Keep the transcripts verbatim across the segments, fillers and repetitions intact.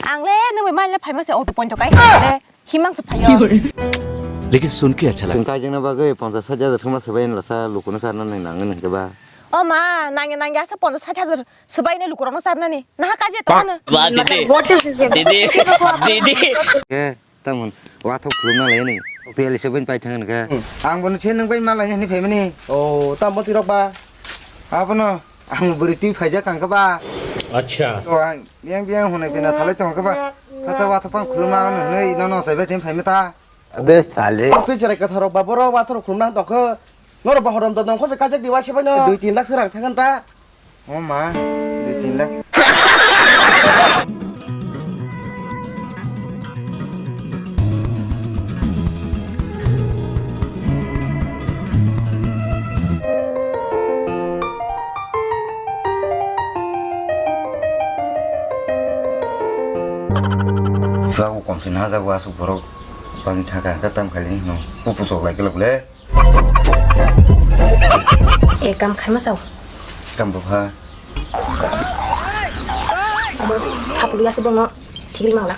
Ang le nung bai maila phaima se auto poncho kai le himang se phaio. Lekin sun ke acha laga. Chwng kaijak na bagwi ponchas sat hajar thwngma swbai lasa lukuno charna nang nang nang khe ba. O ma, nangya nangya asa ponchas sat hajar swbai ne lukurokno charnani. Naha kaje to na. Ba didi. Didi. Didi. Ke tamon wathok khulumna lai ni. Teli se bai pai thang khe. Ang bono se nung bai malai ni phaimani. O, tambo tirok ba. Abono ang bwrwi twi phaijak ang khe ba. Acha. To ang biyang biyang hunai bina salai tong khe ba. Pacha wathok pang khulumna hwnwi nono sai bai tin phaimata. Abe sale. Twi cherai kwtharok ba borok wathorok khulumna tongkha. Norok ba horom da nongkho se kajak di waise bai no. Dui tin lakh se rang thangkhan ta. O ma, dui tin lakh. Chwla bo kom se na jago aswk borok. Bangni thaka hwnkhe tam khailai no. Pupu chok lai kwlak le. E kam khaima sao. Kam bo kha. Abo sapulu ya se bono thigri mangla.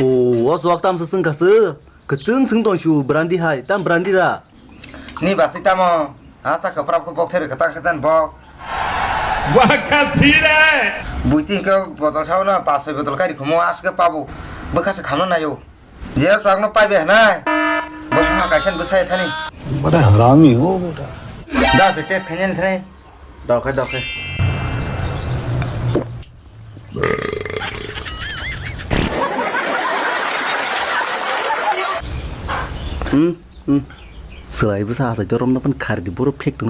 O, o chuak tam se chwng kha se. Kwchwng chwng tong su brandi hai, tam brandi ra. Ni basi tamo? Hasta kwprap khe bok theri kwtang khe jan bok. Wah, kasi re. Buiti ke botol sao na, pas soi botol kari khumo, as ke pabu. Bwkha se khamna nayo. Je chuak no paibe hanai. Bwkha kaisa bwsai thani. Bada harami ho beta. Da se test khainani thani. Dokhe, dokhe. Hmm, hmm. Swlai bwsa achai to romna phan khardi borok phek tongna.